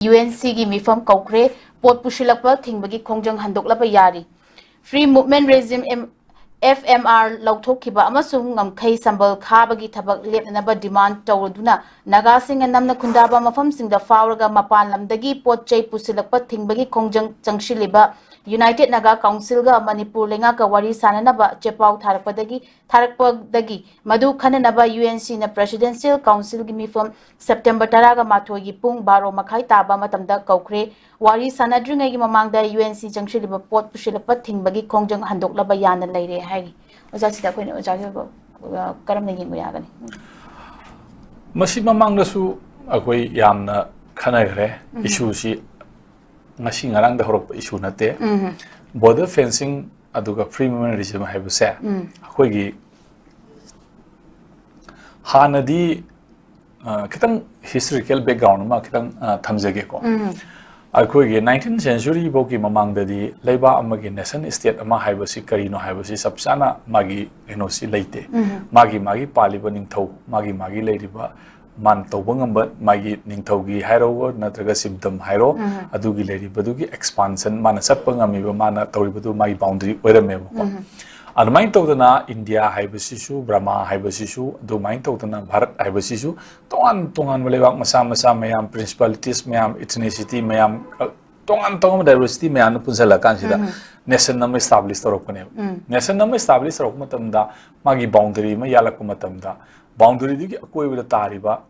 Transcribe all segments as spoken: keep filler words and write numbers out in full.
U N ꯁꯤꯒꯤ ꯃꯤꯐꯝ ꯀꯧꯈ꯭ꯔꯦ꯫ ꯄꯣꯠ ꯄꯨꯁꯤꯜꯂꯛꯄ ꯊꯤꯡꯕꯒꯤ ꯈꯣꯡꯖꯪ ꯍꯟꯗꯣꯛꯂꯕ ꯌꯥꯔꯤ꯫ Free Movement Regime, F M R, ꯂꯧꯊꯣꯛꯈꯤꯕ ꯑꯃꯁꯨꯡ ꯉꯝꯈꯩ ꯁꯝꯕꯜ ꯈꯥꯕꯒꯤ ꯊꯕꯛ ꯂꯦꯞꯅꯅꯕ demand ꯇꯧꯔꯗꯨꯅ ꯅꯥꯒꯥꯁꯤꯡꯅ ꯅꯝꯅ ꯈꯨꯟꯗꯥꯕ ꯃꯐꯝꯁꯤꯡꯗ ꯐꯥꯎꯔꯒ ꯃꯄꯥꯟ ꯂꯝꯗꯒꯤ ꯄꯣꯠ ꯆꯩ ꯄꯨꯁꯤꯜꯂꯛꯄ ꯊꯤꯡꯕꯒꯤ ꯈꯣꯡꯖꯪ ꯆꯪꯁꯤꯜꯂꯤꯕ United Naga Councilꯒ ꯃꯅꯤꯄꯨꯔ ꯂꯩꯉꯥꯛꯀ ꯋꯥꯔꯤ ꯁꯥꯅꯅꯕ ꯆꯦꯄꯥꯎ ꯊꯥꯔꯛꯄꯗꯒꯤ ꯊꯥꯔꯛꯄꯗꯒꯤ ꯃꯗꯨ ꯈꯟꯅꯅꯕ ꯌꯨ ꯑꯦꯟ ꯁꯤꯅ Presidential Councilꯒꯤ ꯃꯤꯐꯝ September ꯇꯔꯥꯒ ꯃꯥꯊꯣꯏꯒꯤ ꯄꯨꯡ ꯕꯥꯔꯣ ꯃꯈꯥꯏ ꯇꯥꯕ ꯃꯇꯝꯗ ꯀꯧꯈ꯭ꯔꯦ꯫ ꯋꯥꯔꯤ ꯁꯥꯟꯅꯗ꯭ꯔꯤꯉꯩꯒꯤ ꯃꯃꯥꯡꯗ ꯌꯨ ꯑꯦꯟ ꯁꯤ ꯆꯪꯁꯤꯜꯂꯤꯕ ꯄꯣꯠ ꯄꯨꯁꯤꯜꯂꯛꯄ ꯊꯤꯡꯕꯒꯤ ꯈꯣꯡꯖꯪ ꯍꯟꯗꯣꯛꯂꯕ ꯌꯥꯅ ꯂꯩꯔꯦ ꯍꯥꯏꯔꯤ꯫ ꯑꯣꯖꯥ, ꯁꯤꯗ ꯑꯩꯈꯣꯏꯅ ꯑꯣꯖꯥꯒꯤ ꯑꯣꯏꯕ, ꯑ, ꯀꯔꯝꯅ ꯌꯦꯡꯕ ꯌꯥꯒꯅꯤ? ꯎꯝ꯫ ꯃꯁꯤ ꯃꯃꯥꯡꯗꯁꯨ ꯑꯩꯈꯣꯏ ꯌꯥꯝꯅ ꯈꯟꯅꯈ꯭ꯔꯦ꯫ ꯎꯝ꯫ Issueꯁꯤ ꯉꯁꯤ ꯉꯔꯥꯡꯗ ꯍꯧꯔꯛꯄ issue ꯅꯠꯇꯦ꯫ ꯎꯝ꯫ Border fencing ꯑꯗꯨꯒ Free Movement Regime ꯍꯥꯏꯕꯁꯦ, ꯎꯝ, ꯑꯩꯈꯣꯏꯒꯤ ꯍꯥꯟꯅꯗꯤ, ꯑ, ꯈꯤꯇꯪ historical background ꯑꯃ ꯈꯤꯇꯪ, ꯑ, ꯊꯝꯖꯒꯦꯀꯣ꯫ ꯎꯝ꯫ ꯑꯩꯈꯣꯏꯒꯤ nineteenth century ꯐꯥꯎꯒꯤ ꯃꯃꯥꯡꯗꯗꯤ ꯂꯩꯕꯥꯛ ꯑꯃꯒꯤ nation state ꯑꯃ ꯍꯥꯏꯕꯁꯤ ꯀꯔꯤꯅꯣ ꯍꯥꯏꯕꯁꯤ ꯆꯞ ꯆꯥꯅ ꯃꯥꯒꯤ ꯀꯩꯅꯣꯁꯤ ꯂꯩꯇꯦ꯫ ꯎꯝ꯫ ꯃꯥꯒꯤ, ꯃꯥꯒꯤ ꯄꯥꯜꯂꯤꯕ ꯅꯤꯡꯊꯧ, ꯃꯥꯒꯤ, ꯃꯥꯒꯤ ꯂꯩꯔꯤꯕ ꯃꯥꯅ ꯇꯧꯕ ꯉꯝꯕ ꯃꯥꯒꯤ ꯅꯤꯡꯊꯧꯒꯤ ꯍꯥꯏꯔꯣ ꯅꯠꯇ꯭ꯔꯒ chiefdom ꯍꯥꯏꯔꯣ, ꯎꯝ, ꯑꯗꯨꯒꯤ ꯂꯩꯔꯤꯕꯗꯨꯒꯤ expansion, ꯃꯥꯅ ꯆꯠꯄ ꯉꯝꯃꯤꯕ, ꯃꯥꯅ ꯇꯧꯔꯤꯕꯗꯨ ꯃꯥꯒꯤ boundary ꯑꯣꯏꯔꯝꯃꯦꯕꯀꯣ꯫ ꯎꯝ꯫ ꯑꯗꯨꯃꯥꯏꯅ ꯇꯧꯗꯅ ꯏꯟꯗꯤꯌꯥ ꯍꯥꯏꯕꯁꯤꯁꯨ, ꯕ꯭ꯔꯃꯥ ꯍꯥꯏꯕꯁꯤꯁꯨ, ꯑꯗꯨꯃꯥꯏꯅ ꯇꯧꯗꯅ ꯚꯥꯔꯠ ꯍꯥꯏꯕꯁꯤꯁꯨ ꯇꯣꯉꯥꯟ ꯇꯣꯉꯥꯟꯕ ꯂꯩꯕꯥꯛ ꯃꯆꯥ ꯃꯆꯥ ꯃꯌꯥꯝ, principalities ꯃꯌꯥꯝ, ethnicity ꯃꯌꯥꯝ, ꯑ, ꯇꯣꯉꯥꯟ ꯇꯣꯉꯥꯟꯕ diversity ꯃꯌꯥꯝꯅ ꯄꯨꯟꯁꯤꯜꯂꯀꯥꯟꯁꯤꯗ, ꯎꯝ, nation ꯑꯃ establish ꯇꯧꯔꯛꯄꯅꯦꯕ꯫ ꯎꯝ꯫ Nation ꯑꯃ establish ꯇꯧꯔꯛꯄ ꯃꯇꯝꯗ ꯃꯥꯒꯤ boundary ꯑꯃ ꯌꯥꯜꯂꯛꯄ ꯃꯇꯝꯗ, boundaryꯗꯨꯒꯤ ꯑꯀꯣꯏꯕꯗ ꯇꯥꯔꯤꯕ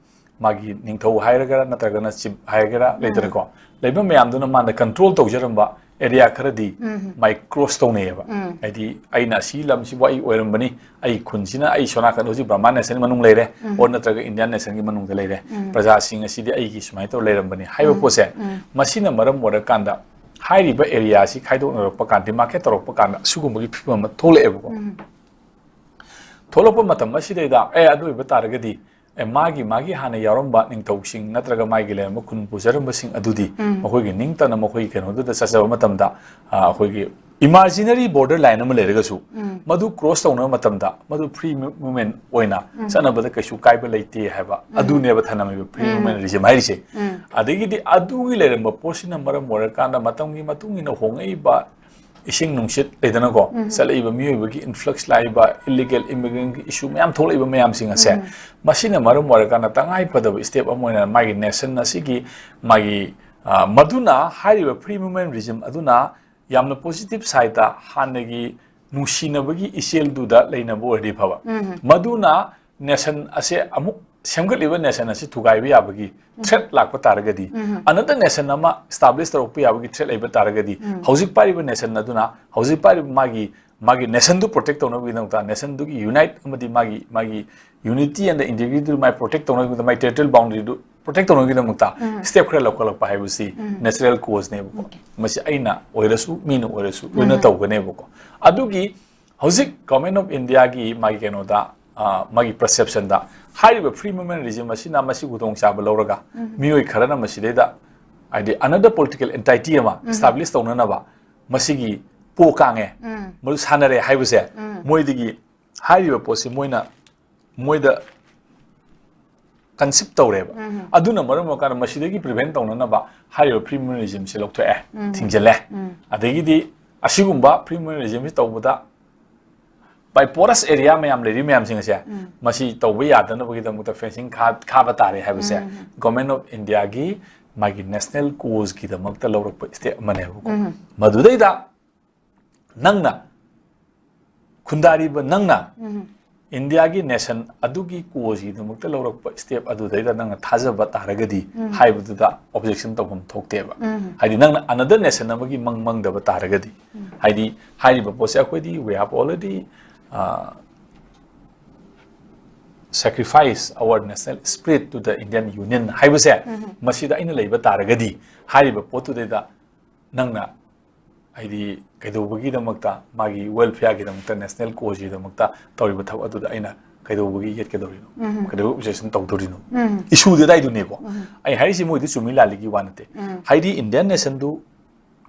ꯃꯥꯒꯤ ꯅꯤꯡꯊꯧ ꯍꯥꯏꯔꯒꯔꯥ ꯅꯠꯇ꯭ꯔꯒꯅ chief ꯍꯥꯏꯔꯒꯔꯥ, ꯎꯝ, ꯂꯩꯗꯅꯀꯣ, ꯂꯩꯕ ꯃꯌꯥꯝꯗꯨꯅ ꯃꯥꯅ control ꯇꯧꯖꯔꯝꯕ area ꯈꯔꯗꯤ, ꯎꯝ, ꯃꯥꯏ cross ꯇꯧꯅꯩꯌꯦꯕ꯫ ꯎꯝ꯫ ꯍꯥꯏꯗꯤ ꯑꯩꯅ ꯑꯁꯤ ꯂꯝꯁꯤꯕꯨ ꯑꯩ ꯑꯣꯏꯔꯝꯕꯅꯤ, ꯑꯩ ꯈꯨꯟꯁꯤꯅ ꯑꯩ ꯁꯣꯝ ꯅꯥꯀꯟꯗ ꯍꯧꯖꯤꯛ ꯕ꯭ꯔꯍꯃꯥꯟ nation ꯃꯅꯨꯡ ꯂꯩꯔꯦ, ꯎꯝ, or ꯅꯠꯇ꯭ꯔꯒ Indian nationꯒꯤ ꯃꯅꯨꯡꯗ ꯂꯩꯔꯦ, ꯎꯝ, ꯄ꯭ꯔꯖꯥꯁꯤꯡ ꯑꯁꯤꯗꯤ ꯑꯩꯒꯤ ꯁꯨꯃꯥꯏꯅ ꯇꯧꯔ ꯂꯩꯔꯝꯕꯅꯤ ꯍꯥꯏꯕ, ꯎꯝ, ꯄꯣꯠꯁꯦ, ꯎꯝ, ꯃꯁꯤꯅ ꯃꯔꯝ ꯑꯣꯏꯔꯀꯥꯟꯗ ꯍꯥꯏꯔꯤꯕ area ꯑꯁꯤ ꯈꯥꯏꯗꯣꯛꯅꯔꯛꯄ ꯀꯥꯟꯗ, demarcate ꯇꯧꯔꯛꯄ ꯀꯥꯟꯗ ꯑꯁꯤꯒꯨꯝꯕꯒꯤ ꯐꯤꯕꯝ ꯑꯃ ꯊꯣꯛꯂꯛꯑꯦꯕꯀꯣ꯫ ꯎꯝ꯫ ꯊꯣꯛꯂꯛꯄ ꯃꯇꯝ ꯑꯁꯤꯗꯩꯗ, ꯑꯦ, ꯑꯗꯨ ꯑꯣꯏꯕ ꯇꯥꯔꯒꯗꯤ, ꯑꯦ, ꯃꯥꯒꯤ, ꯃꯥꯒꯤ ꯍꯥꯟꯅ ꯌꯥꯎꯔꯝꯕ ꯅꯤꯡꯊꯧꯁꯤꯡ ꯅꯠꯇ꯭ꯔꯒ ꯃꯥꯒꯤ ꯂꯩꯔꯝꯕ ꯈꯨꯟ ꯄꯨꯖꯔꯝꯕꯁꯤꯡ ꯑꯗꯨꯗꯤ, ꯎꯝ, ꯃꯈꯣꯏꯒꯤ ꯅꯤꯡꯇꯝꯅ ꯃꯈꯣꯏꯒꯤ ꯀꯩꯅꯣꯗꯨꯗ ꯆꯠꯆꯕ ꯃꯇꯝꯗ, ꯑ, ꯑꯩꯈꯣꯏꯒꯤ Imaginary border line ꯑꯃ ꯂꯩꯔꯒꯁꯨ, ꯎꯝ꯫ ꯃꯗꯨ cross ꯇꯧꯅꯕ ꯃꯇꯝꯗ ꯃꯗꯨ free movement ꯑꯣꯏꯅ ꯎꯝ꯫ ꯆꯠꯅꯕꯗ ꯀꯩꯁꯨ ꯀꯥꯏꯕ ꯂꯩꯇꯦ ꯍꯥꯏꯕ, ꯎꯝ꯫ ꯑꯗꯨꯅꯦꯕ ꯊꯅꯝꯃꯤꯕ free ꯎꯝ꯫ movement regime ꯍꯥꯏꯔꯤꯁꯦ꯫ ꯎꯝ꯫ ꯑꯗꯒꯤꯗꯤ ꯑꯗꯨꯒꯤ ꯂꯩꯔꯝꯕ ꯄꯣꯠꯁꯤꯅ ꯃꯔꯝ ꯑꯣꯏꯔꯀꯥꯟꯗ ꯃꯇꯝꯒꯤ ꯃꯇꯨꯡ ꯏꯟꯅ ꯍꯣꯡꯉꯛꯏꯕ ꯏꯁꯤꯡ ꯅꯨꯡꯁꯤꯠ ꯂꯩꯗꯅꯀꯣ, ꯎꯝ꯫ ꯆꯠꯂꯛꯏꯕ ꯃꯤꯑꯣꯏꯕꯒꯤ influx ꯂꯥꯛꯏꯕ illegal immigrant ꯒꯤ issue ꯃꯌꯥꯝ ꯊꯣꯛꯂꯛꯏꯕ ꯃꯌꯥꯝꯁꯤꯡ ꯑꯁꯦ, ꯎꯝ꯫ ꯃꯁꯤꯅ ꯃꯔꯝ ꯑꯣꯏꯔꯀꯥꯟꯗ ꯇꯉꯥꯏ ꯐꯗꯕ step ꯑꯃ ꯑꯣꯏꯅ ꯃꯥꯒꯤ nation ꯑꯁꯤꯒꯤ ꯃꯥꯒꯤ, ꯑ, ꯃꯗꯨꯅ ꯍꯥꯏꯔꯤꯕ free movement regime ꯑꯗꯨꯅ ꯌꯥꯝꯅ positive side ꯇ ꯍꯥꯟꯅꯒꯤ ꯅꯨꯡꯁꯤꯅꯕꯒꯤ ꯏꯆꯦꯜꯗꯨꯗ ꯂꯩꯅꯕ ꯑꯣꯏꯔꯗꯤ ꯐꯕ꯫ ꯎꯝ꯫ ꯃꯗꯨꯅ nation ꯑꯁꯦ ꯑꯃꯨꯛ ꯁꯦꯝꯒꯠꯂꯤꯕ nation ꯑꯁꯤ ꯊꯨꯒꯥꯏꯕ ꯌꯥꯕꯒꯤ ꯎꯝ꯫ threat ꯂꯥꯛꯄ ꯇꯥꯔꯒꯗꯤ, ꯎꯝ꯫ another nation ꯑꯃ establish ꯇꯧꯔꯛꯄ ꯌꯥꯕꯒꯤ threat ꯂꯩꯕ ꯇꯥꯔꯒꯗꯤ, ꯎꯝ꯫ ꯍꯧꯖꯤꯛ ꯄꯥꯏꯔꯤꯕ nation ꯑꯗꯨꯅ ꯍꯧꯖꯤꯛ ꯄꯥꯏꯔꯤꯕ ꯃꯥꯒꯤ, ꯃꯥꯒꯤ nation ꯗꯨ protect ꯇꯧꯅꯕꯒꯤꯗꯃꯛꯇ, nation ꯗꯨꯒꯤ unite ꯑꯃꯗꯤ ꯃꯥꯒꯤ, ꯃꯥꯒꯤ unity and integrity do my protect ꯇꯧꯅꯕꯒꯤꯗꯃꯛꯇ, ꯃꯥꯏ territorial boundary ꯗꯨ protect ꯇꯧꯅꯕꯒꯤꯗꯃꯛꯇ ꯎꯝ꯫ step ꯈꯔ ꯂꯧꯈꯠꯂꯛꯄ ꯍꯥꯏꯕꯁꯤ ꯎꯝ꯫ natural cause ꯅꯦꯕꯀꯣ꯫ Okay꯫ ꯃꯁꯤ ꯑꯩꯅ ꯑꯣꯏꯔꯁꯨ, ꯃꯤꯅ ꯑꯣꯏꯔꯁꯨ, ꯂꯣꯏꯅ ꯎꯝ꯫ ꯇꯧꯒꯅꯦꯕꯀꯣ꯫ ꯑꯗꯨꯒꯤ ꯍꯧꯖꯤꯛ Government of India ꯒꯤ ꯃꯥꯒꯤ ꯀꯩꯅꯣꯗ, ꯑ, ꯃꯥꯒꯤ perception ꯗ ꯍꯥꯏꯔꯤꯕ free movement regime ꯑꯁꯤꯅ ꯃꯁꯤ ꯈꯨꯗꯣꯡꯆꯥꯕ ꯂꯧꯔꯒ ꯎꯝ꯫ ꯃꯤꯑꯣꯏ ꯈꯔꯅ ꯃꯁꯤꯗꯩꯗ, ꯍꯥꯏꯗꯤ, another political entity ꯑꯃ ꯎꯝ꯫ establish ꯇꯧꯅꯅꯕ ꯃꯁꯤꯒꯤ ꯄꯣ ꯀꯥꯡꯉꯦ, ꯎꯝ꯫ ꯃꯗꯨ ꯁꯥꯟꯅꯔꯦ ꯍꯥꯏꯕꯁꯦ ꯎꯝ꯫ ꯃꯣꯏꯗꯒꯤ ꯍꯥꯏꯔꯤꯕ ꯄꯣꯠꯁꯤ ꯃꯣꯏꯅ, ꯃꯣꯏꯗ conceive ꯇꯧꯔꯦꯕ꯫ ꯎꯝ꯫ ꯑꯗꯨꯅ ꯃꯔꯝ ꯑꯣꯏꯔꯀꯥꯟꯗ ꯃꯁꯤꯗꯒꯤ prevent ꯇꯧꯅꯅꯕ ꯍꯥꯏꯔꯤꯕ free movement regime ꯁꯦ ꯂꯧꯊꯣꯛꯑꯦ, ꯎꯝ꯫ ꯊꯤꯡꯖꯤꯜꯂꯦ꯫ ꯎꯝ꯫ ꯑꯗꯒꯤꯗꯤ ꯑꯁꯤꯒꯨꯝꯕ free movement regime ꯁꯤ ꯇꯧꯕꯗ by porous area ꯃꯌꯥꯝ ꯂꯩꯔꯤ ꯃꯌꯥꯝꯁꯤꯡ ꯑꯁꯦ ꯎꯝ꯫ ꯃꯁꯤ ꯇꯧꯕ ꯌꯥꯗꯅꯕꯒꯤꯗꯃꯛꯇ fencing ꯈꯥ-, ꯈꯥꯕ ꯇꯥꯔꯦ ꯍꯥꯏꯕꯁꯦ ꯎꯝ꯫ Government of India ꯒꯤ ꯃꯥꯒꯤ national cause ꯀꯤꯗꯃꯛꯇ ꯂꯧꯔꯛꯄ step ꯑꯃꯅꯦꯕꯀꯣ꯫ ꯎꯝ꯫ ꯃꯗꯨꯗꯩꯗ ꯅꯪꯅ, ꯈꯨꯟꯗꯥꯔꯤꯕ ꯅꯪꯅ ꯎꯝ꯫ India ꯒꯤ nation ꯑꯗꯨꯒꯤ cause ꯀꯤꯗꯃꯛꯇ ꯂꯧꯔꯛꯄ step ꯑꯗꯨꯗꯩꯗ ꯅꯪꯅ ꯊꯥꯖꯕ ꯇꯥꯔꯒꯗꯤ ꯎꯝ꯫ ꯍꯥꯏꯕꯗꯨꯗ objection ꯇꯧꯐꯝ ꯊꯣꯛꯇꯦꯕ꯫ ꯎꯝ꯫ ꯍꯥꯏꯗꯤ ꯅꯪꯅ another nation ꯑꯃꯒꯤ ꯃꯪ ꯃꯪꯗꯕ ꯇꯥꯔꯒꯗꯤ, ꯎꯝ꯫ ꯍꯥꯏꯗꯤ ꯍꯥꯏꯔꯤꯕ ꯄꯣꯠꯁꯦ ꯑꯩꯈꯣꯏꯗꯤ we have already, uh, sacrifice our national spirit to the Indian Union ꯍꯥꯏꯕꯁꯦ ꯎꯝ꯫ ꯃꯁꯤꯗ ꯑꯩꯅ ꯂꯩꯕ ꯇꯥꯔꯒꯗꯤ ꯍꯥꯏꯔꯤꯕ ꯄꯣꯠꯇꯨꯗꯩꯗ ꯅꯪꯅ ꯍꯥꯏꯗꯤ ꯀꯩꯗꯧꯕꯒꯤꯗꯃꯛꯇ, ꯃꯥꯒꯤ welfare ꯒꯤꯗꯃꯛꯇ, national cause ꯀꯤꯗꯃꯛꯇ ꯇꯧꯔꯤꯕ ꯊꯕꯛ ꯑꯗꯨꯗ ꯑꯩꯅ ꯀꯩꯗꯧꯕꯒꯤ ꯌꯦꯠꯀꯗꯧꯔꯤꯅꯣ? ꯎꯝ꯫ ꯀꯩꯗꯧꯕꯒꯤ objection ꯇꯧꯗꯧꯔꯤꯅꯣ? ꯎꯝ꯫ Issue ꯗꯤ ꯑꯗꯥꯏꯗꯨꯅꯦꯀꯣ꯫ ꯎꯝ꯫ ꯑꯩ ꯍꯥꯏꯔꯤꯁꯤ ꯃꯣꯏꯗꯤ ꯆꯨꯝꯃꯤ ꯂꯥꯜꯂꯤꯒꯤ ꯋꯥ ꯅꯠꯇꯦ꯫ ꯎꯝ꯫ ꯍꯥꯏꯗꯤ Indian nation ꯗꯨ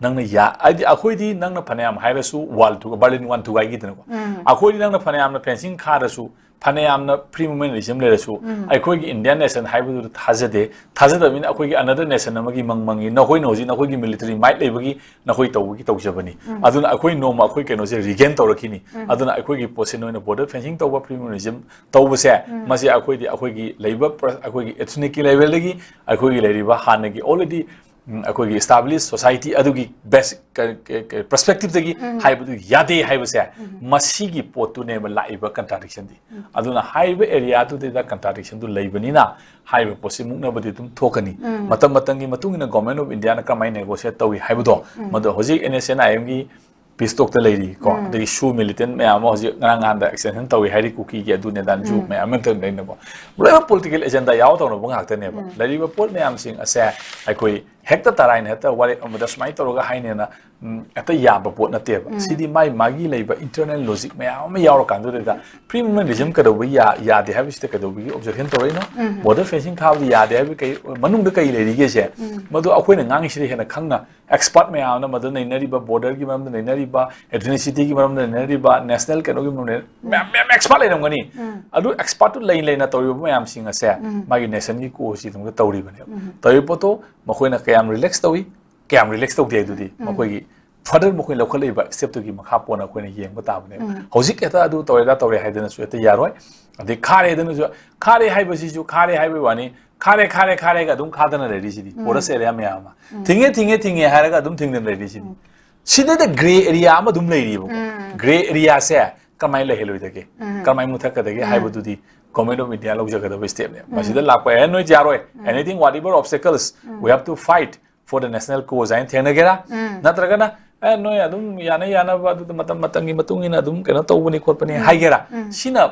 ꯅꯪꯅ ꯌꯥ-, ꯍꯥꯏꯗꯤ ꯑꯩꯈꯣꯏꯗꯤ ꯅꯪꯅ ꯐꯅꯌꯥꯝ ꯍꯥꯏꯔꯁꯨ, wall ꯊꯨꯒꯥꯏ-, Berlin Wall ꯊꯨꯒꯥꯏꯈꯤꯗꯅꯀꯣ꯫ ꯎꯝ꯫ ꯑꯩꯈꯣꯏꯗꯤ ꯅꯪꯅ ꯐꯅꯌꯥꯝꯅ fencing ꯈꯥꯔꯁꯨ, ꯐꯅꯌꯥꯝꯅ free movement regime ꯂꯩꯔꯁꯨ, ꯎꯝ꯫ ꯑꯩꯈꯣꯏꯒꯤ Indian nation ꯍꯥꯏꯕꯗꯨꯗ ꯊꯥꯖꯗꯦ꯫ ꯊꯥꯖꯗꯕꯅꯤꯅ ꯑꯩꯈꯣꯏꯒꯤ another nation ꯑꯃꯒꯤ ꯃꯪ ꯃꯪꯉꯤ꯫ ꯅꯈꯣꯏꯅ ꯍꯧꯖꯤꯛ ꯅꯈꯣꯏꯒꯤ military might ꯂꯩꯕꯒꯤ ꯅꯈꯣꯏ ꯇꯧꯕꯒꯤ ꯇꯧꯖꯕꯅꯤ꯫ ꯎꯝ꯫ ꯑꯗꯨꯅ ꯑꯩꯈꯣꯏ ꯅꯣꯡꯃ ꯑꯩꯈꯣꯏ ꯀꯩꯅꯣꯁꯦ regain ꯇꯧꯔꯛꯈꯤꯅꯤ꯫ ꯎꯝ꯫ ꯑꯗꯨꯅ ꯑꯩꯈꯣꯏꯒꯤ ꯄꯣꯠꯁꯦ ꯅꯣꯏꯅ border fencing ꯇꯧꯕ, free movement regime ꯇꯧꯕꯁꯦ, ꯎꯝ꯫ ꯃꯁꯤ ꯑꯩꯈꯣꯏꯗꯤ ꯑꯩꯈꯣꯏꯒꯤ ꯂꯩꯕ ꯄ꯭ꯔ-, ꯑꯩꯈꯣꯏꯒꯤ ethnic ꯀꯤ level ꯗꯒꯤ ꯑꯩꯈꯣꯏꯒꯤ ꯂꯩꯔꯤꯕ ꯍꯥꯟꯅꯒꯤ already ꯎꯝ, ꯑꯩꯈꯣꯏꯒꯤ established society ꯑꯗꯨꯒꯤ basic ꯀ-, ꯀ-, ꯀ-, perspective ꯗꯒꯤ ꯎꯝ꯫ ꯍꯥꯏꯕꯗꯨ ꯌꯥꯗꯦ ꯍꯥꯏꯕꯁꯦ, ꯎꯝ꯫ ꯃꯁꯤꯒꯤ ꯄꯣꯠꯇꯨꯅꯦꯕ ꯂꯥꯛꯏꯕ contradiction ꯗꯤ꯫ ꯎꯝ꯫ ꯑꯗꯨꯅ ꯍꯥꯏꯔꯤꯕ area ꯗꯨꯗ contradiction ꯗꯨ ꯂꯩꯕꯅꯤꯅ, ꯍꯥꯏꯔꯤꯕ ꯄꯣꯠꯁꯤ ꯃꯨꯛꯅꯕꯗꯤ ꯑꯗꯨꯝ ꯊꯣꯛꯀꯅꯤ꯫ ꯎꯝ꯫ ꯃꯇꯝ ꯃꯇꯝꯒꯤ ꯃꯇꯨꯡ ꯏꯟꯅ Government of India ꯅ ꯀꯔꯝꯍꯥꯏꯅ negotiate ꯇꯧꯏ ꯍꯥꯏꯕꯗꯣ, ꯎꯝ꯫ ꯃꯗꯨ ꯍꯧꯖꯤꯛ N S C N I M ꯒꯤ peace talk ꯇ ꯂꯩꯔꯤ ꯀꯣ, ꯎꯝ꯫ ꯑꯗꯒꯤ SoO militant ꯃꯌꯥꯝ ꯑꯃ ꯍꯧꯖꯤꯛ ꯉꯔꯥꯡ ꯅꯍꯥꯟꯗ extension ꯇꯧꯏ ꯍꯥꯏꯔꯤ, ꯀꯨꯀꯤꯒꯤ ꯑꯗꯨ ꯅꯦꯗꯥꯅꯁꯨ ꯎꯝ꯫ ꯃꯌꯥꯝ ꯑꯃ ꯂꯩꯅꯀꯣ꯫ ꯂꯣꯏꯅꯃꯛ political agenda ꯌꯥꯎ ꯇꯧꯅꯕ ꯉꯥꯛꯇꯅꯦꯕ꯫ ꯎꯝ꯫ ꯂꯩꯔꯤꯕ ꯄꯣꯠ ꯃꯌꯥꯝꯁꯤꯡ ꯑꯁꯦ ꯑꯩꯈꯣꯏ ꯍꯦꯛꯇ ꯇꯔꯥꯏꯅ ꯍꯦꯛꯇ ꯋꯥꯔꯦꯞ ꯑꯃꯗ ꯁꯨꯃꯥꯏꯅ ꯇꯧꯔꯒ ꯍꯥꯏꯅꯦꯅ, ꯎꯝ, ꯍꯦꯛꯇ ꯌꯥꯕ ꯄꯣꯠ ꯅꯠꯇꯦꯕ꯫ ꯎꯝ꯫ ꯁꯤꯗꯤ ꯃꯥꯏ ꯃꯥꯒꯤ ꯂꯩꯕ internal logic ꯃꯌꯥꯝ ꯑꯃ ꯌꯥꯎꯔꯀꯥꯟꯗꯨꯗ free movement regime ꯀꯩꯗꯧꯕ ꯌꯥ-, ꯌꯥꯗꯦ ꯍꯥꯏꯕꯁꯤꯗ ꯀꯩꯗꯧꯕꯒꯤ objection ꯇꯧꯔꯛꯏꯅꯣ? ꯎꯝ꯫ Border fencing ꯈꯥꯕꯗꯤ ꯌꯥꯗꯦ ꯍꯥꯏꯕ ꯀꯩ, ꯃꯅꯨꯡꯗ ꯀꯩ ꯂꯩꯔꯤꯒꯦꯁꯦ? ꯎꯝ꯫ ꯃꯗꯨ ꯑꯩꯈꯣꯏꯅ ꯉꯥꯡꯉꯤꯁꯤꯗ ꯍꯦꯟꯅ ꯈꯪꯅ expert ꯃꯌꯥꯝꯅ ꯃꯗꯨ ꯅꯩꯅꯔꯤꯕ, border ꯒꯤ ꯃꯔꯝꯗ ꯅꯩꯅꯔꯤꯕ, ethnicity ꯒꯤ ꯃꯔꯝꯗ ꯅꯩꯅꯔꯤꯕ, national ꯀꯩꯅꯣꯒꯤ ꯃꯔꯝꯗ ꯃꯌꯥꯝ, ꯃꯌꯥꯝ expert ꯂꯩꯔꯝꯒꯅꯤ꯫ ꯎꯝ꯫ ꯑꯗꯨ expert ꯇꯨ ꯂꯩ ꯂꯩꯅ ꯇꯧꯔꯤꯕ ꯃꯌꯥꯝꯁꯤꯡ ꯑꯁꯦ ꯎꯝ꯫ ꯃꯥꯒꯤ nation ꯒꯤ cause ꯁꯤꯗꯃꯛꯇ ꯇꯧꯔꯤꯕꯅꯦꯕ꯫ ꯎꯝ꯫ ꯇꯧꯔꯤꯕ ꯄꯣꯠꯇꯣ ꯃꯈꯣꯏꯅ ꯀꯌꯥꯝ relax ꯇꯧꯏ, ꯀꯌꯥꯝ relax ꯇꯧꯗꯦ ꯍꯥꯏꯗꯨꯗꯤ ꯎꯝ꯫ ꯃꯈꯣꯏꯒꯤ further ꯃꯈꯣꯏ ꯂꯧꯈꯠꯂꯛꯏꯕ step ꯇꯨꯒꯤ ꯃꯈꯥ ꯄꯣꯟꯅ ꯑꯩꯈꯣꯏꯅ ꯌꯦꯡꯕ ꯇꯥꯕꯅꯦꯕ꯫ ꯎꯝ꯫ ꯍꯧꯖꯤꯛ ꯍꯦꯛꯇ ꯑꯗꯨ ꯇꯧꯔꯦ, ꯑꯗꯥ ꯇꯧꯔꯦ ꯍꯥꯏꯗꯅꯁꯨ ꯍꯦꯛꯇ ꯌꯥꯔꯣꯏ꯫ ꯑꯗꯩ ꯈꯥꯔꯦꯗꯅꯁꯨ, ꯈꯥꯔꯦ ꯍꯥꯏꯕꯁꯤꯁꯨ ꯈꯥꯔꯦ ꯍꯥꯏꯕꯒꯤ ꯋꯥꯅꯤ, ꯈꯥꯔꯦ, ꯈꯥꯔꯦ, ꯈꯥꯔꯦꯒ ꯑꯗꯨꯝ ꯈꯥꯗꯅ ꯂꯩꯔꯤꯁꯤꯗꯤ, ꯎꯝ꯫ Forest area ꯃꯌꯥꯝ ꯑꯃ꯫ ꯎꯝ꯫ ꯊꯤꯡꯉꯦ, ꯊꯤꯡꯉꯦ, ꯊꯤꯡꯉꯦ ꯍꯥꯏꯔꯒ ꯑꯗꯨꯝ ꯊꯤꯡꯗꯅ ꯂꯩꯔꯤꯁꯤꯗꯤ꯫ ꯎꯝ꯫ ꯁꯤꯗꯩꯗ grey area ꯑꯃ ꯑꯗꯨꯝ ꯂꯩꯔꯤꯕꯀꯣ꯫ ꯎꯝ꯫ Grey area ꯁꯦ ꯀꯃꯥꯏꯅ ꯂꯩꯍꯜꯂꯣꯏꯗꯒꯦ? ꯎꯝ꯫ ꯀꯃꯥꯏꯅ ꯃꯨꯊꯠꯀꯗꯒꯦ ꯎꯝ꯫ ꯍꯥꯏꯕꯗꯨꯗꯤ Government of India ꯂꯧꯖꯒꯗꯕ step ꯅꯦ꯫ ꯎꯝ꯫ ꯃꯁꯤꯗ ꯂꯥꯛꯄ, "ꯑꯦ, ꯅꯣꯏ ꯌꯥꯔꯣꯏ꯫ ꯎꯝ꯫ Anything, whatever obstacles, um. We have to fight for the national cause" ꯍꯥꯏꯅ ꯊꯦꯡꯅꯒꯦꯔꯥ? ꯎꯝ꯫ ꯅꯠꯇ꯭ꯔꯒꯅ, "ꯑꯦ, ꯅꯣꯏ ꯑꯗꯨꯝ ꯌꯥꯅ ꯌꯥꯅꯕ ꯑꯗꯨꯗ ꯃꯇꯝ ꯃꯇꯝꯒꯤ ꯃꯇꯨꯡ ꯏꯟꯅ ꯑꯗꯨꯝ ꯀꯩꯅꯣ ꯇꯧꯕꯅꯤ ꯈꯣꯠꯄꯅꯤ" ꯎꯝ꯫ ꯍꯥꯏꯒꯦꯔꯥ? ꯎꯝ꯫ ꯁꯤꯅ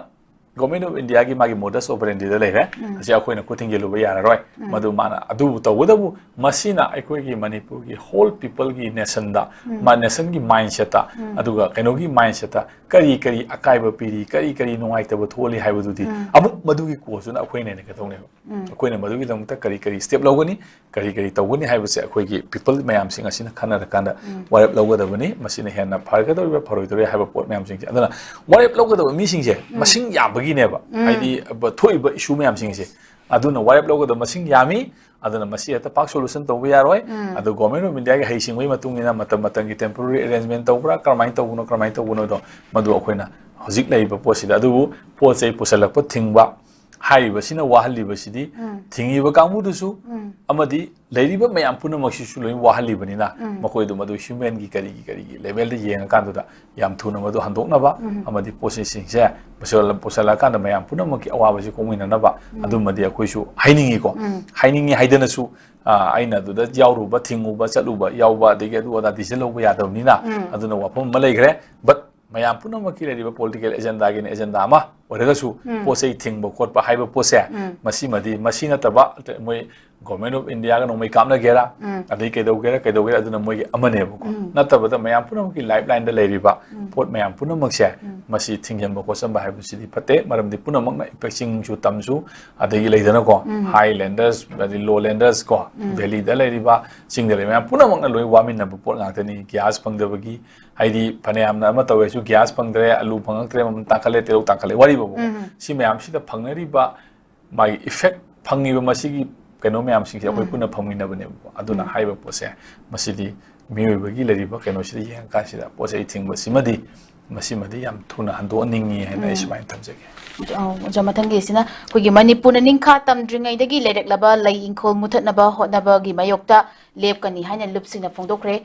Government of Indiaꯒꯤ ꯃꯥꯒꯤ modus operandiꯗ ꯂꯩꯔꯦ꯫ ꯑꯁꯤ ꯑꯩꯈꯣꯏꯅ ꯈꯨꯠ ꯊꯤꯡꯖꯤꯜꯂꯨꯕ ꯌꯥꯔꯔꯣꯏ꯫ ꯃꯗꯨ ꯃꯥꯅ ꯑꯗꯨꯕꯨ ꯇꯧꯕꯇꯕꯨ ꯃꯁꯤꯅ ꯑꯩꯈꯣꯏꯒꯤ ꯃꯅꯤꯄꯨꯔꯒꯤ whole peopleꯒꯤ nationꯗ, ꯃꯥ nationꯒꯤ mindsetꯇ, ꯑꯗꯨꯒ ꯀꯩꯅꯣꯒꯤ mindsetꯇ ꯀꯔꯤ ꯀꯔꯤ ꯑꯀꯥꯏꯕ ꯄꯤꯔꯤ, ꯀꯔꯤ ꯀꯔꯤ ꯅꯨꯡꯉꯥꯏꯇꯕ ꯊꯣꯛꯍꯜꯂꯤ ꯍꯥꯏꯕꯗꯨꯗꯤ ꯑꯃꯨꯛ ꯃꯗꯨꯒꯤ causeꯇꯨꯅ ꯑꯩꯈꯣꯏꯅ ꯅꯩꯅꯒꯗꯧꯅꯦꯕ꯫ ꯑꯩꯈꯣꯏꯅ ꯃꯗꯨꯒꯤꯗꯃꯛꯇ ꯀꯔꯤ ꯀꯔꯤ step ꯂꯧꯒꯅꯤ, ꯀꯔꯤ ꯀꯔꯤ ꯇꯧꯒꯅꯤ ꯍꯥꯏꯕꯁꯦ ꯑꯩꯈꯣꯏꯒꯤ people ꯃꯌꯥꯝꯁꯤꯡ ꯑꯁꯤꯅ ꯈꯟꯅꯔꯀꯥꯟꯗ ꯋꯥꯔꯦꯞ ꯂꯧꯒꯗꯕꯅꯤ꯫ ꯃꯁꯤꯅ ꯍꯦꯟꯅ ꯐꯒꯗꯧꯔꯤꯕ꯭ꯔꯥ ꯐꯔꯣꯏꯗꯧꯔꯤꯕ꯭ꯔꯥ ꯍꯥꯏꯕ ꯄꯣꯠ ꯃꯌꯥꯝꯁꯤꯡꯁꯦ꯫ ꯑꯗꯨꯅ ꯋꯥꯔꯦꯞ ꯂꯧꯒꯗꯕ ꯃꯤꯁꯤꯡꯁꯦ ꯃꯁꯤꯡ ꯌꯥꯝꯕꯒꯤꯅꯦꯕ꯫ ꯍꯥꯏꯗꯤ ꯕ-, ꯊꯣꯛꯏꯕ issue ꯃꯌꯥꯝꯁꯤꯡꯁꯦ꯫ ꯑꯗꯨꯅ ꯋꯥꯔꯦꯞ ꯂꯧꯒꯗꯕ ꯃꯁꯤꯡ ꯌꯥꯝꯃꯤ꯫ ꯑꯗꯨꯅ ꯃꯁꯤ ꯍꯦꯛꯇ ꯄꯥꯛ solution ꯇꯧꯕ ꯌꯥꯔꯣꯏ꯫ ꯑꯗꯨ Government of Indiaꯒꯤ ꯍꯩꯁꯤꯡꯕꯒꯤ ꯃꯇꯨꯡ ꯏꯟꯅ ꯃꯇꯝ ꯃꯇꯝꯒꯤ temporary arrangement ꯇꯧꯕ꯭ꯔꯥ, ꯀꯔꯝꯍꯥꯏꯅ ꯇꯧꯕꯅꯣ, ꯀꯔꯝꯍꯥꯏꯅ ꯇꯧꯕꯅꯣꯗꯣ ꯃꯗꯨ ꯑꯩꯈꯣꯏꯅ ꯍꯧꯖꯤꯛ ꯂꯩꯔꯤꯕ ꯄꯣꯠꯁꯤꯗ꯫ ꯑꯗꯨꯕꯨ ꯄꯣꯠ ꯆꯩ ꯄꯨꯁꯜꯂꯛꯄ ꯊꯤꯡꯕ ꯍꯥꯏꯔꯤꯕꯁꯤꯅ ꯋꯥꯍꯜꯂꯤꯕꯁꯤꯗꯤ ꯊꯤꯡꯉꯤꯕ ꯀꯥꯡꯕꯨꯗꯨꯁꯨ ꯑꯃꯗꯤ ꯂꯩꯔꯤꯕ ꯃꯌꯥꯝ ꯄꯨꯝꯅꯃꯛꯁꯤꯁꯨ ꯂꯣꯏ ꯋꯥꯍꯜꯂꯤꯕꯅꯤꯅ ꯃꯈꯣꯏꯗꯨ ꯃꯗꯨ humanꯒꯤ ꯀꯔꯤꯒꯤ ꯀꯔꯤꯒꯤ levelꯗ ꯌꯦꯡꯉꯀꯥꯟꯗꯨꯗ ꯌꯥꯝ ꯊꯨꯅ ꯃꯗꯨ ꯍꯟꯗꯣꯛꯅꯕ ꯑꯃꯗꯤ ꯄꯣꯠ ꯆꯩꯁꯤꯡꯁꯦ ꯄꯨꯁꯜꯂ-, ꯄꯨꯁꯜꯂꯛꯑꯀꯥꯟꯗ ꯃꯌꯥꯝ ꯄꯨꯝꯅꯃꯛꯀꯤ ꯑꯋꯥꯕꯁꯤ ꯀꯣꯛꯃꯤꯟꯅꯅꯕ ꯑꯗꯨꯃꯗꯤ ꯑꯩꯈꯣꯏꯁꯨ ꯍꯥꯏꯅꯤꯡꯉꯤꯀꯣ꯫ ꯍꯥꯏꯅꯤꯡꯉꯤ ꯍꯥꯏꯗꯅꯁꯨ, ꯑ, ꯑꯩꯅ ꯑꯗꯨꯗ ꯌꯥꯎꯔꯨꯕ, ꯊꯤꯡꯉꯨꯕ, ꯆꯠꯂꯨꯕ, ꯌꯥꯎꯕ, ꯑꯗꯒꯤ ꯑꯗꯨ ꯑꯗꯥ decision ꯂꯧꯕ ꯌꯥꯗꯕꯅꯤꯅ꯫ ꯑꯗꯨꯅ ꯋꯥꯐꯝ ꯑꯃ ꯂꯩꯈ꯭ꯔꯦ꯫ But ꯃꯌꯥꯝ ꯄꯨꯝꯅꯃꯛꯀꯤ ꯂꯩꯔꯤꯕ political agendaꯒꯤꯅ agenda ꯑꯃ ꯑꯣꯏꯔꯒꯁꯨ ꯄꯣꯠ ꯆꯩ ꯊꯤꯡꯕ ꯈꯣꯠꯄ ꯍꯥꯏꯕ ꯄꯣꯠꯁꯦ ꯃꯁꯤꯃꯗꯤ, ꯃꯁꯤ ꯅꯠꯇꯕ ꯑꯇ-, ꯃꯣꯏ Government of Indiaꯒ ꯅꯣꯡꯃꯩ ꯀꯥꯞꯅꯒꯦꯔꯥ, ꯑꯗꯩ ꯀꯩꯗꯧꯒꯦꯔꯥ, ꯀꯩꯗꯧꯒꯦꯔꯥ, ꯑꯗꯨꯅ ꯃꯣꯏꯒꯤ ꯑꯃꯅꯦꯕꯀꯣ꯫ ꯅꯠꯇꯕꯗ ꯃꯌꯥꯝ ꯄꯨꯝꯅꯃꯛꯀꯤ livelineꯗ ꯂꯩꯔꯤꯕ ꯄꯣꯠ ꯃꯌꯥꯝ ꯄꯨꯝꯅꯃꯛꯁꯦ ꯃꯁꯤ ꯊꯤꯡꯖꯤꯟꯕ ꯈꯣꯠꯆꯟꯕ ꯍꯥꯏꯕꯁꯤꯗꯤ ꯐꯠꯇꯦ꯫ ꯃꯔꯝꯗꯤ ꯄꯨꯝꯅꯃꯛꯅ effect, ꯆꯤꯡꯁꯨ ꯇꯝꯁꯨ, ꯑꯗꯒꯤ ꯂꯩꯗꯅꯀꯣ, highlanders, ꯑꯗꯩ lowlanders ꯀꯣ, valleyꯗ ꯂꯩꯔꯤꯕ, ꯆꯤꯡꯗ ꯂꯩꯔꯤꯕ ꯃꯌꯥꯝ ꯄꯨꯝꯅꯃꯛꯅ ꯂꯣꯏ ꯋꯥꯃꯤꯟꯅꯕ ꯄꯣꯠ ꯉꯥꯛꯇꯅꯤ꯫ Gas ꯐꯪꯗꯕꯒꯤ, ꯍꯥꯏꯗꯤ ꯐꯅꯌꯥꯝꯅ ꯑꯃ ꯇꯧꯔꯁꯨ gas ꯐꯪꯗ꯭ꯔꯦ, ꯑꯂꯨ ꯐꯪꯉꯛꯇ꯭ꯔꯦ, ꯃꯃꯜ ꯇꯥꯡꯈꯠꯂꯦ, ꯇꯤꯜꯍꯧ ꯇꯥꯡꯈꯠꯂꯦ, ꯋꯥꯔꯤꯕꯀꯣ꯫ ꯁꯤ ꯃꯌꯥꯝꯁꯤꯗ ꯐꯪꯅꯔꯤꯕ ꯃꯥꯒꯤ effect, ꯐꯪꯉꯤꯕ ꯃꯁꯤꯒꯤ ꯀꯩꯅꯣ ꯃꯌꯥꯝꯁꯤꯡꯁꯦ ꯑꯩꯈꯣꯏ ꯄꯨꯟꯅ ꯐꯪꯃꯤꯟꯅꯕꯅꯦꯕꯀꯣ꯫ ꯑꯗꯨꯅ ꯍꯥꯏꯔꯤꯕ ꯄꯣꯠꯁꯦ ꯃꯁꯤꯗꯤ ꯃꯤꯑꯣꯏꯕꯒꯤ ꯂꯩꯔꯤꯕ ꯀꯩꯅꯣꯁꯤꯗ ꯌꯦꯡꯉꯀꯥꯟꯁꯤꯗ ꯄꯣꯠ ꯆꯩ ꯊꯤꯡꯕꯁꯤꯃꯗꯤ ꯃꯁꯤꯃꯗꯤ ꯌꯥꯝ ꯊꯨꯅ ꯍꯟꯗꯣꯛꯍꯟꯅꯤꯡꯉꯤ ꯍꯥꯏꯅ ꯑꯩ ꯁꯨꯃꯥꯏꯅ ꯊꯝꯖꯒꯦ꯫ ꯑꯣ, ꯑꯣꯖꯥ, ꯃꯊꯪꯒꯤꯁꯤꯅ ꯑꯩꯈꯣꯏꯒꯤ ꯃꯅꯤꯄꯨꯔꯅ ꯅꯤꯡꯈꯥ ꯇꯝꯗ꯭ꯔꯤꯉꯩꯗꯒꯤ ꯂꯩꯔꯛꯂꯕ ꯂꯩ ꯏꯪꯈꯣꯜ ꯃꯨꯊꯠꯅꯕ ꯍꯣꯠꯅꯕꯒꯤ ꯃꯥꯌꯣꯛꯇ ꯂꯦꯞꯀꯅꯤ ꯍꯥꯏꯅ ꯂꯨꯞꯁꯤꯡꯅ ꯐꯣꯡꯗꯣꯛꯈ꯭ꯔꯦ꯫